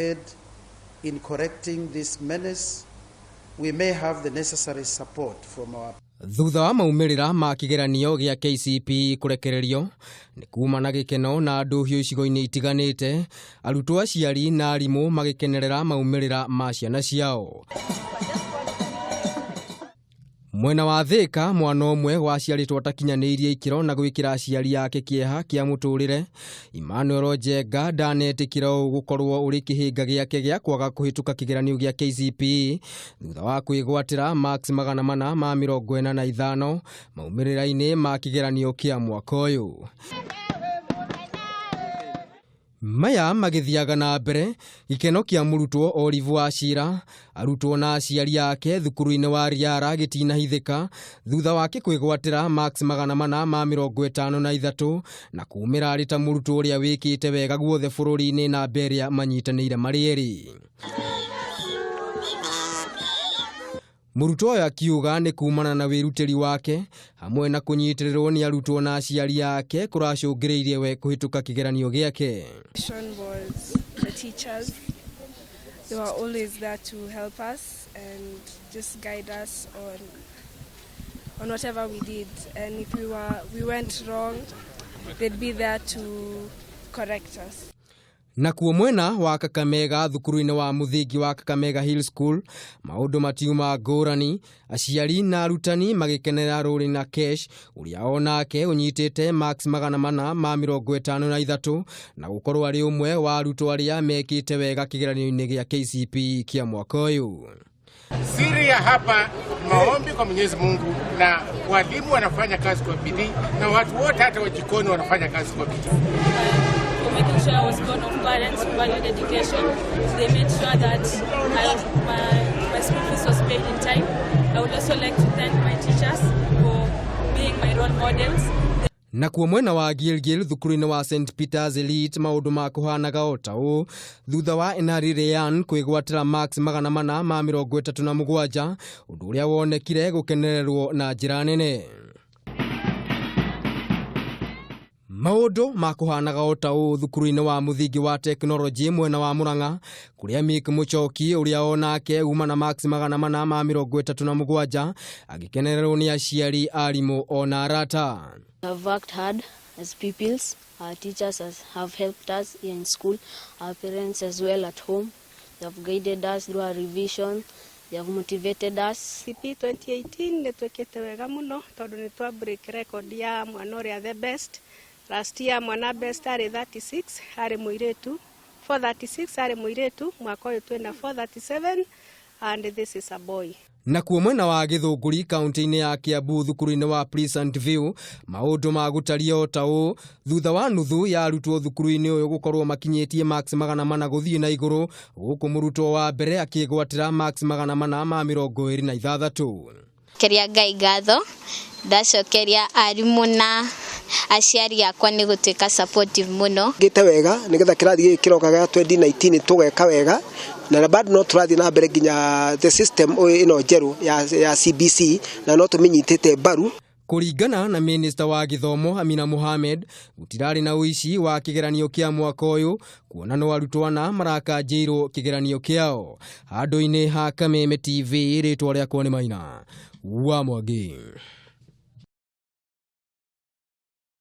Ahead in correcting this menace, we may have the necessary support from our Thutha wa maumĩrĩra ma kĩgeranio gĩa KCPE kũrekererio, nĩ kuma na gĩkeno na ndũhiũ icigo-inĩ itiganĩte, arutwo, aciari na arimũ magĩkenerera maumĩrĩra ma ciana ciao. Mwena wa Thĩka, mwana ũmwe waciarĩtwo atakinyanĩirie ikĩro na gwĩkĩra aciari ake kĩeha kĩa mũtũrĩre, Emmanuel Njenga ndanetĩkĩra ũũ gũkorwo ũrĩ kĩhĩnga gĩake gĩa kwaga kũhĩtũka kĩgeranio gĩa KCPE thutha wa kwĩgwatĩra marks 445 maumĩrĩra-inĩ ma kĩgeranio kĩa mwaka ũyũ. Maya magĩthiaga na mbere, gĩkeno kĩa mũrutwo Olive Wachira, arutwo na aciari ake thukuru-inĩ wa Riara gĩtinahithĩka thutha wake kwĩgwatĩra marks 453 na kumĩra arĩ ta mũrutwo ũrĩa wĩkĩte wega guothe bũrũri-inĩ namba ĩrĩa manyitanĩire marĩ erĩ. Mũrutwo ũyũ akiuga nĩ kumana na wĩrutĩri wake hamwe na kũnyitĩrĩrwo nĩ arutwo na aciari ake kũracũngĩrĩirie we kũhĩtũka kĩgeranio gĩake. Was the teachers. They were always there to help us and just guide us on whatever we did. And if we went wrong, they'd be there to correct us. Nakuo mwena wa Kakamega, thukuru-inĩ wa mũthingi wa Kakamega Hill School, maũndũ matiuma ngũrani, aciari na arutani magĩkenera Rũrĩ na Kesh ũrĩa onake ũnyitĩte marks 453 na gũkorwo arĩ ũmwe wa arutwo arĩa mekĩte wega kĩgeranio-inĩ gĩa KCPE kĩa mwaka ũyũ. Siri ya hapa, maombi kwa Mwenyezi Mungu, na walimu wanafanya kazi kwa bidii, na watu wote hata wa jikoni wanafanya kazi kwa bidii. For making sure I was born of parents who valued education. They made sure that my school fees was paid in time. I would also like to thank my teachers for being my role models. Nakuo mwena wa Gilgil, thukuru-inĩ wa St Peters Elite, maũndũ makũhanaga o ta ũũ thutha wa Enari Ryan kwĩgwatĩra marks 437, ũndũ ũrĩa wonekire gũkenererwo na njĩra nene. Maũndũ makũhanaga o ta ũũ thukuru-inĩ wa mũthingi wa tekinoronjĩ mwena wa Murang'a, kũrĩa Mick Mũchoki ũrĩa onake uma na marks 437 agĩkenererwo nĩ aciari, arimũ ona arata. We have worked hard as pupils. Our teachers have helped us here in school, our parents as well at home. They have guided us through our revision. They have motivated us. CP 2018 nĩ twĩkĩte wega mũno tondũ nĩ twa break record ya mwana ũrĩa the best. Last year mwana best arĩ 36, arĩ mũirĩtu, 436 arĩ mũirĩtu. Mwaka ũyũ twĩna 437 and this is a boy. Nakuo mwena wa Gĩthũngũri, kaunti-inĩ ya Kiambu, thukuru-inĩ wa Pleasant View, maũndũ magũtaria o ta ũũ thutha wa nuthu ya arutwo thukuru-inĩ ũyũ gũkorwo makinyĩtie marks 400 gũthiĩ na igũrũ, gũkũ mũrutwo wa mbere akĩgwatĩra marks 426. Keria Ngai ngatho, ndacokeria arimũ na aciari akwa nĩ gũtuĩka supportive mũno. Ngĩte wega nĩgetha kĩrathi gĩkĩ kĩroka gĩa 2019 tũgeka wega, na bado no tũrathiĩ na mbere nginya the system ĩno njerũ ya CBC na no tũmĩnyitĩte mbaru. Kũringana na minista wa gĩthomo Amina Mohamed, gũtirarĩ na ũici wa kĩgeranio kĩa mwaka ũyũ, kuona no arutwo ana marakanjĩirwo kĩgeranio kĩao. Handũ-inĩ ha Kameme TV, rĩtwa rĩakwa nĩ Maina wa Mwangi.